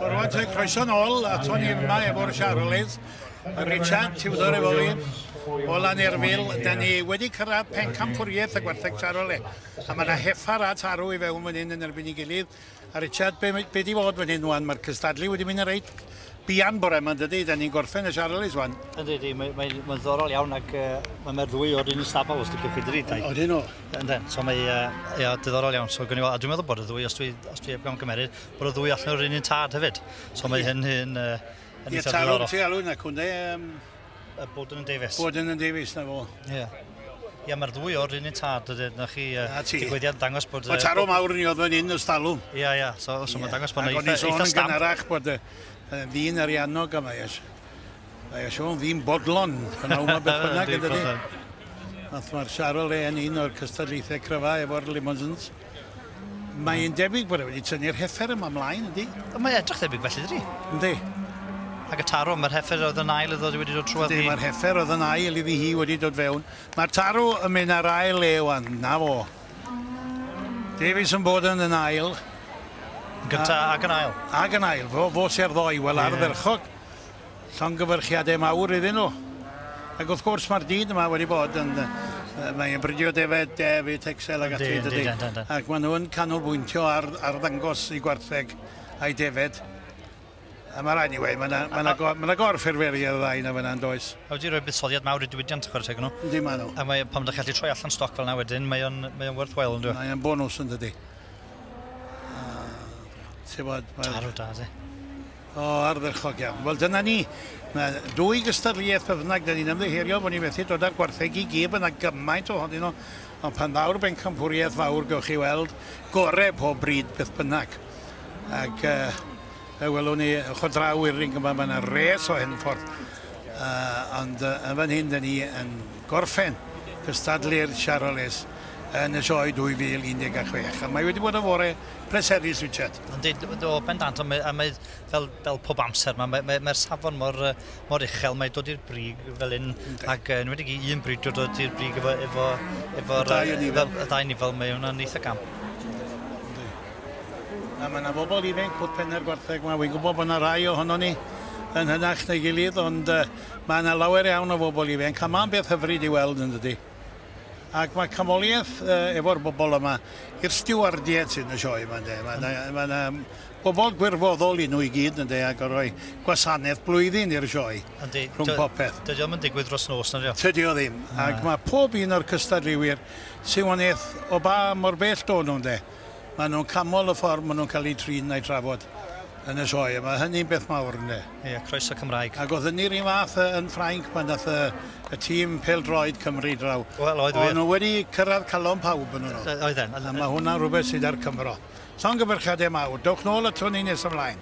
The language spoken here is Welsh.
Wel rwan te, croeso nôl ato ni yma efo'r Charolais. Richard Tudor efo fi, o Lanerfyl. Da ni wedi cyrraedd pencampwriaeth y gwartheg Charolais. A mae yna heffar a tarw i fewn fan hyn yn erbyn ei gilydd. A Richard, be, be di fod fan hyn wan? Mae'r cystadlu wedi mynd yn reit buan bore yma, dydy? Da ni'n gorffen y Charolais wan. Yndi, yndi, mae'n mae, mae ddiddorol iawn ac uh, mae mae'r ddwy o'r un stabl os dwi'n chi dydi. Odyn nhw. Yndyn, so mae, uh, ia, diddorol iawn. So, a dwi'n meddwl bod y ddwy, os dwi, os dwi heb gamgymeryd, bod y ddwy allan o'r un un tad hefyd. So mae hyn hyn uh, yn eitha diddorol. Ie, tarw ti alw yna, cwnde? Um, Borden and Davies. Borden and Davies, na fo. Ie. Yeah. Ie, mae'r ddwy o'r un un tad, ydyn, na chi uh, digwyddiad dangos bod... O, tarw mawr ni oedd fan hyn y stalwm. Ie, ie, so, so yeah. mae'n dangos bod yna eitha, eitha stamp. Ac o'n gynharach bod y ddyn ariannog yma, yes. Mae o Siôn ddim bodlon pnawn 'ma beth bynnag yn dydi? Nath mae'r Charolais yn un o'r cystadlaethau cryfa efo'r Limousins. Mae'n debyg bod e wedi tynnu'r heffer yma mlaen, yndi? Mae'n edrych debyg felly, dydi? Yndi. Ac y tarw, mae'r heffer oedd yn ail iddo wedi dod trwodd. Yndi, mae'r heffer oedd yn ail iddi hi wedi dod fewn. Mae'r tarw yn mynd ar ail le wan, na fo. Davies yn bod yn yn ail. Gynta ac yn ail. Ac yn ail, fo, fo sy'r ddoi, wel yeah. ardderchog. Llongyfarchiadau mawr iddyn nhw. Ac wrth gwrs mae'r dyn yma wedi bod yn... Mae'n bridio defaid David Texel ac ati, dydy? Ac maen nhw'n canolbwyntio ar, ar ddangos i gwartheg a'i defed. A mae rhaid ni weud, mae yna ma ma ma gorff ffurferi ar y ddau na fyna yn does. A wedi rhoi buddsoddiad mawr i'r diwydiant, chwarae teg nhw. Yndi, maen nhw. A mae, pan ydych chi'n gallu troi allan stoc fel yna wedyn, mae o'n, mae o'n worthwhile, yn dwi? Mae o'n bonws yn dydy. Ti'n bod... Tarw da, di. O, ardderchog iawn. Wel, dyna ni. Mae dwy gystadleuaeth beth bynnag, da ni'n ymddiheurio bod ni methu dod â'r gwartheg i gyd, yna gymaint ohonyn nhw. Ond pan ddaw'r bencampwriaeth fawr, gewch chi weld gorau pob bryd beth bynnag. Ac uh, fe welwn ni ochr draw i'r ring yma, mae yna res o hen ffordd. Uh, ond uh, yn fan hyn, da ni yn gorffen cystadlu'r Charolais yn y sioe 2016. A mae wedi bod yn fore pleserus, Richard. Yndi, do, bendant, ond mae, a mae fel, fel pob amser, mae'r mae, mae, mae safon mor, mor uchel, mae dod i'r brig fel un, ac yn enwedig i un brig dod i'r brig efo, efo, efo'r dau nifel. Y ddau nifel, mae hwnna'n eitha gamp. A mae yna bobl ifanc wrth penna'r gwartheg yma. Wy'n gwybod bod yna rai ohono ni yn hynach na'i gilydd, ond uh, mae yna lawer iawn o bobl ifanc, a mae'n beth hyfryd i weld yn dydy. Ac mae camoliaeth uh, efo'r bobl yma i'r stiwardiaid sy'n y sioe yma, ynde. Mae yna ma na bobl gwirfoddol i nhw i gyd, ynde, ac yn rhoi gwasanaeth blwyddyn i'r sioe Yndi, rhwng popeth. Dydy o'm yn digwydd dros nos, na dio? Tydi o ddim. Ac mae pob un o'r cystadleuwyr sy'n waniaeth o ba mor bell do nhw, ynde. Maen nhw'n camol y ffordd maen nhw'n cael eu trin na'u trafod yn y sioe. Mae hynny'n beth mawr, ynde. Ie, croeso Cymraeg. Ac oedd hynny'r un fath yn Ffrainc pan dath y, y tîm pêl-droed Cymru draw. Wel, oedd wir. O'n nhw wedi cyrraedd calon pawb yn nhw. Oedden. A mae hwnna'n rhywbeth sydd ar Cymro. Llongyfarchiadau mawr. Dewch nôl ato ni nes ymlaen.